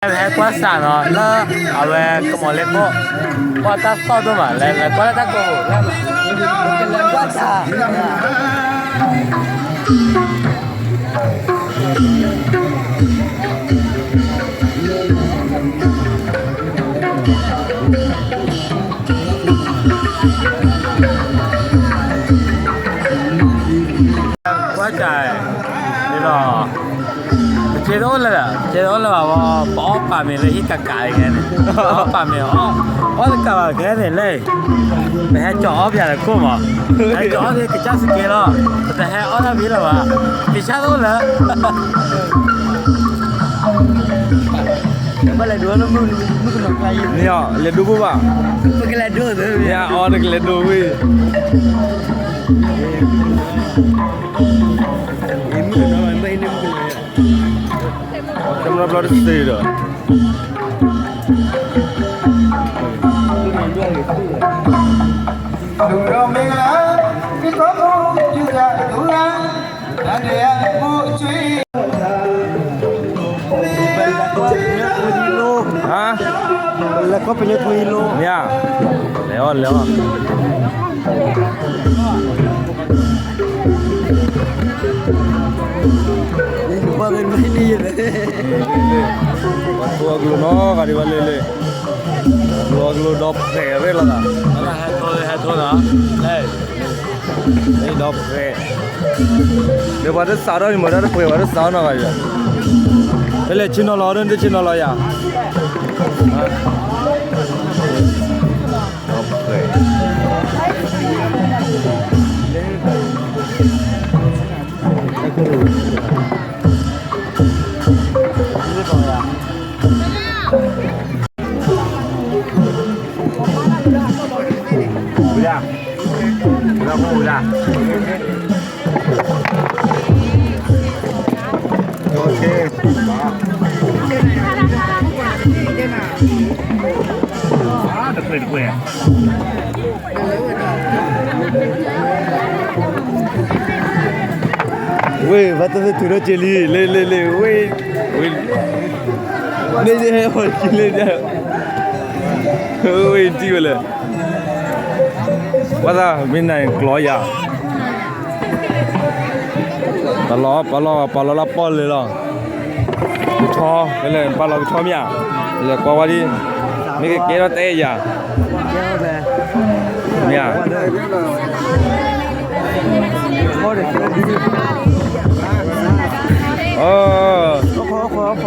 ဟဲကွၢ်စးနီၤ လၢအဝဲကမီၤလ့ခိၣ်, ကွၢ်တၢ်သီၣ်ဒိၣ်မး လဲၤလဲၤကွၢ်လၢတၢ်ကိးပူၤ, လဲၤကွၢ်စး ကွၢ်စး, ဒီး ပစ့တအိၣ်လၢၤ, ပစ့တအိၣ်လၢၤဘၣ်ဝဲ, ပအီၣ်ပာ်မ့ၤလၢဟံၣ်ကကးအံၤခဲန့ၣ်, ပအီၣ်ပာ်မ့ၤအီၣ်, အီၣ်တကးဘၣ်ခဲန့ၣ်လဲၣ်, ပဟဲကၠီၤအီၣ်ပယၤလၢခိၣ်မး, ပဟဲကၠီၤအီၣ်ကစၢ်စက့လီၤ, ပတဟဲအီၣ်တၢ်ဘံလၢၤဘၣ်, ကစၢ်တအိၣ်လၢၤ မ့ၢ်အီၤ လဲၤဒိဘိဘၣ်, မ့ၢ်အီၤတကလဲၤဒိဝံၤ, ကၠီၤမၠီဘျီတစ့ဒီး ဟါ, လဲၤအီၣ် လဲၤအီၣ်, ပှၤထိအကျိၤနီတဂၤဒံးဘၣ်လဲၣ်လဲၣ်, ထိအကျိၤဒီးဖျဲးရဲၣ်လီၤသး, ဟဲထိလီၤ, ဒီးဖျဲး, ဒီးပှၤတစးထီၣ်န့ၣ် မ့ၢ်ဒၣ်တပှဲၤပှၤတစးထီၣ်နီတဂၤယၤ, တလဲၤဆ့ၣ်နီၤလီၤ တဆ့ၣ်နီၤလီၤယၤ ဝ့ၢ် ဘၣ်တၢ်သ့ၣ်တုၤထီၣ်က့ၤလံ လ့ လ့ လ့ ဝ့ၢ် ဝ့ၢ် န့ၣ် ဟဲ ဟဲ လ့ ဝ့ၢ် ထံၣ်ဝဲလဲၣ် ဝဲသး မ့ၢ်နၤကျီယၤ ပာ်လီၤ ပာ်လီၤ ပာ်လီၤလၢပီၣ်လဲၣ်လီၤ ကဆီ ဖဲလဲၣ် ပာ်လီၤကဆီမ့ၢ်ဧါ လဲၤကွၢ်ဝဲဒ် မ့ၢ်ကကဲထီၣ်တအဲၣ်ယၤ မ့ၢ်ဧါ အိၣ်ဒံးခံ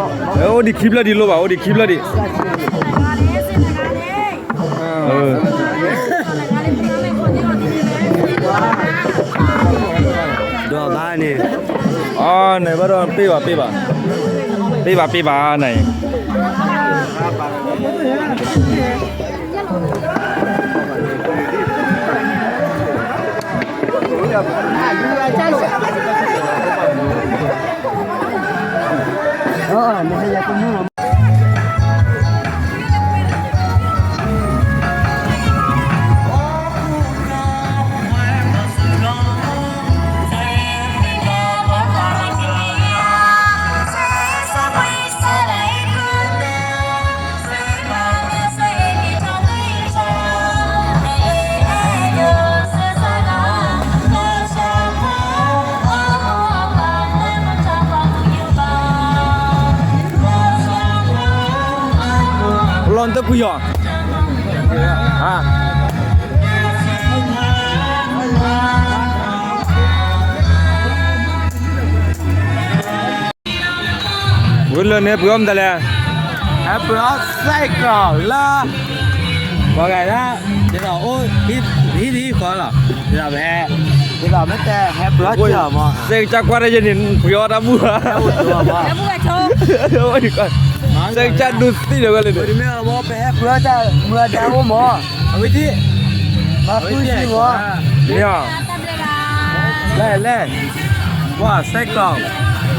ဖျၢၣ် ဒ်လိၣ်ဘၣ် အိၣ်ဒံးခံဖျၢၣ်ဒ်လိၣ် ဒိးဘၣ်န့ၣ် အန့ၣ်ဘၣ်ဒီး ပ့ၢ်ဘၣ် ပ့ၢ်ဘၣ် ပ့ၢ်ဘၣ် ပ့ၢ်ဘၣ်န့ၣ် လီၢ်တကူယီၤ ဝံၤလၢန့ၣ် ပှ့ၤအီၣ်မတၤလဲၣ် ဟဲပှ့ၤအီၣ်စဲးကီးလၢ ပှၤဂၤဒၣ် ဒ်သိးအိၣ်ဟံၣ်တဟံၣ်ဃီလီၤ ဒ်သိးပဟဲ ဒ်သိးမ့ၢ်တဲဟဲပှ့ၤအီၣ်စဲးမး စဲးကစၢ်ကွၢ်တၢ်ယဲန့ၣ် ပှ့ၤအီၣ်တၢ်ဘူၣ်ဧါ စဲးကစၢ်ဒိးသံဒီးဝဲလၢန့ၣ် မ့ၢ်အမ့ၢ်ပဟဲပှ့ၤအီၣ်တၢ်မုၢ်အဒါအိၣ်မး အဝံၤထံၣ် မၤဃုစံမး မ့ၢ် လဲၣ်လဲၣ် ကွၢ်စဲးကီး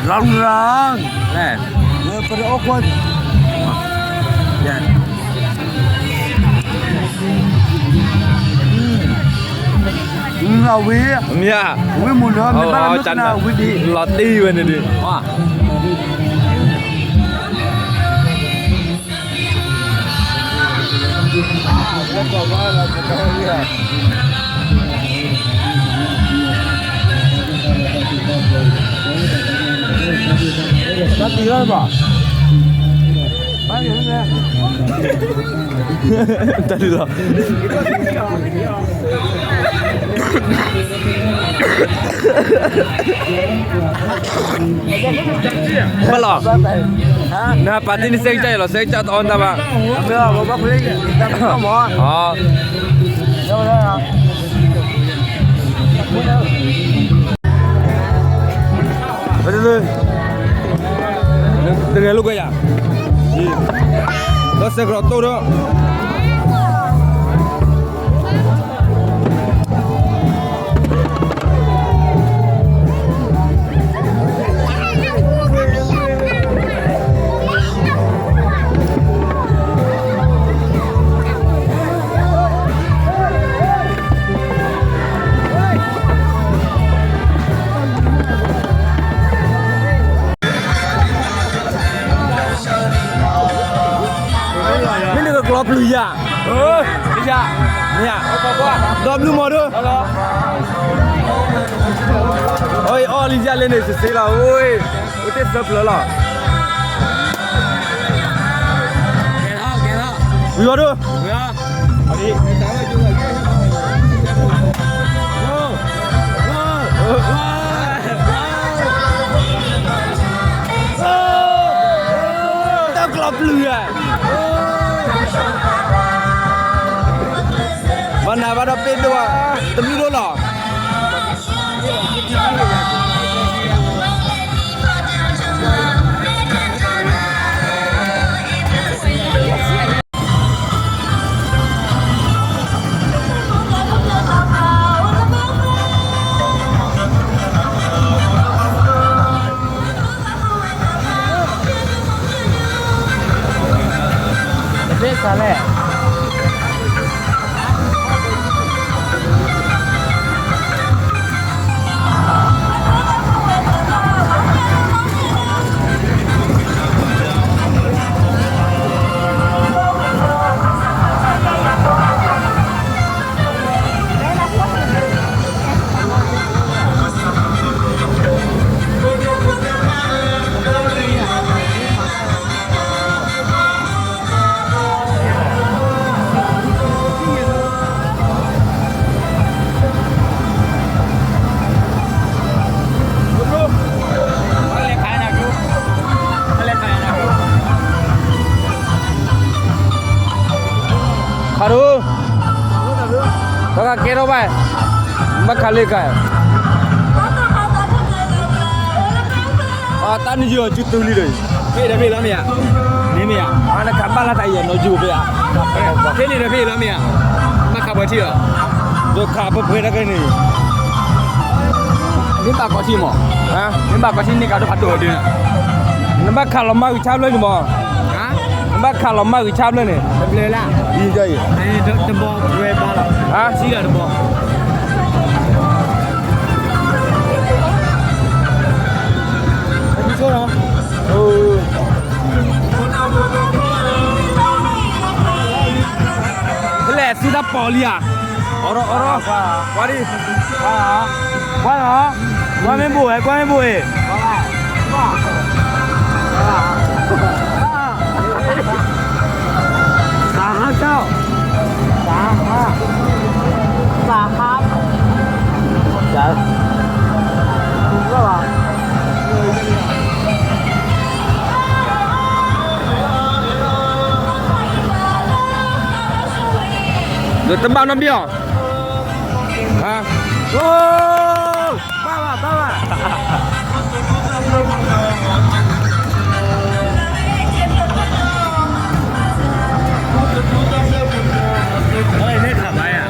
ရောင်ရောင် လဲၣ် ပတအိၣ်ကွၢ် ဝံၤ မ့ၢ်ဧါ ဝံၤမုၢ်လီၤ မ့ၢ်ဘၣ်လီၤ မ့ၢ်ကနၣ်ဝံၤဒံး လီၤတံၢ်ဝဲန့ၣ်ဒံး ဝါ တၢ်တံၢ်လီၤဘၣ်. တၢ်တံၢ်လီၤ. ဘၣ်လီၤ. နပာ်တ့ၢ်န့ၣ် စဲကစၢ်ယလီၤ, စဲကစၢ်တအီၣ်တၢ်ဘၣ်. အီ တဂဲၤလိာ်ကွဲယၤ, ဒီးစဲးကရီးတိၢ်ဒီး မ့ၢ်နကကျီပျုၤယၤ, မ့ၢ်ဧါ, ဒီးဘျုးမီၤဒိၣ်, အီၣ်လံယၤလၢန့ၣ် စ့ၢ်စ့ၢ်လီၤ, အိၣ်တ့ၢ်သၢဖျၢၣ်လီၤ, ဝံၤအီၤဒိၣ်. တၢ်ကျီပျုၤဧါ, ဘၣ်နၤဘၣ်ဒီးပ့ၢ်ဒိၣ်ဧါ, တမံၤဒိၣ်လီၤ. တဘ့ၣ်စးလဲၣ်. ခးဒိၣ်, တၢ်ကကဲထီၣ်ဘၣ်, ဘၣ်ခးလၢခါ, အတၢ်နယီၤစုတုၤလံဒီး, ဖဲဒီးဖဲလီၤမ့ၢ်ဧါ, မ့ၢ်မ့ၢ်ဧါ, အနခးဘၣ်လၢတၢ်ယီၤနီၤယိၤဖဲဧါ, ဖဲန့ၣ်ဒီးဖဲလီၤမ့ၢ်ဧါ, ဘၣ်ခးပှဲၤထံၣ်လီၤ, ဒီးခးပှဲၤပှဲၤတၢ်ကဲန့ၣ်, မ့ၢ်ဘၣ်ကီးထံၣ်မး, မ့ၢ်ဘၣ်ကီးထံၣ်န့ၣ်ကဒီးဖးဒိၣ်ဒု, နဘၣ်ခးလီၤမၢ်ဂံၢ်ဆါဖျၢၣ်န့ၣ်မး, နဘၣ်ခးလီၤမၢ်ဂံၢ်ဆါဖျၢၣ်န့ၣ်, တဘျီလၢ်, အံၤ, တဘီဝဲဘၣ်လီၤ, ဟါ, စံၣ်လီၤတဘီ, ဖဲလဲၣ်သုတၢ်ပီၤလံဧါ, အိးထီၣ်, အိးထီၣ်, ကွၢ်ဒံး, ကွၢ်လီၤ, ကွၢ်မ့ၢ်ဘိၣ်ဝဲ, ကွၢ်မ့ၢ်ဘိၣ်အံၤ, သးဟါကၠီ, သးဟါ, သးဟါ, ဒီးတဘၣ်နီတဘ့ၣ်အီၤ, ဟါ, ဘၣ်ဘၣ်ဘၣ်ဘၣ်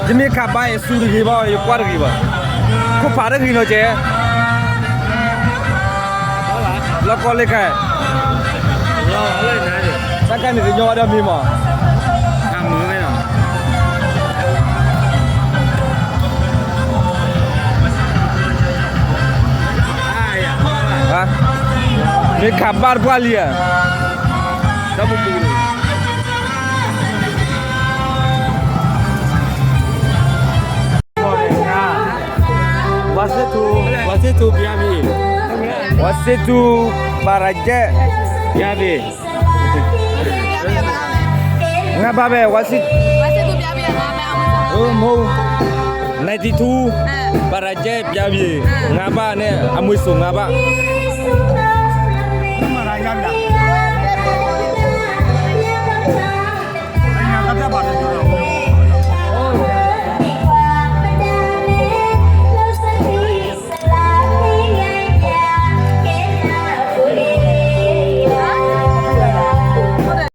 ယမ့ၢ်ခးဘါအံၤ စူၤတဂ့ၤဘၣ်, ယကွၢ်တဂ့ၤဘၣ်, ခိၣ်ဖးတဂ့ၤနီၤကဲ, လီၤကီလၢခါ, တၢ်ခါန့ၣ်တညီဝဲဒီးမ့ၢ်မး, မ့ၢ်ခးဘါတပှၢ်လံဧါ, တၢ်ပူၤပူၤန့ၣ် တၢ် ဝါစ့သူ ပၤရကဲး ပျါဘ့ၣ် ငါးဘးဘဲ ဝါစ့ မ့ၢ် ninety-two ပၤရကဲး ပျါဘ့ၣ် ငါးဘးန့ၣ် အမုၢ်စိၤငါးဘး မၤရၤယါဘၣ်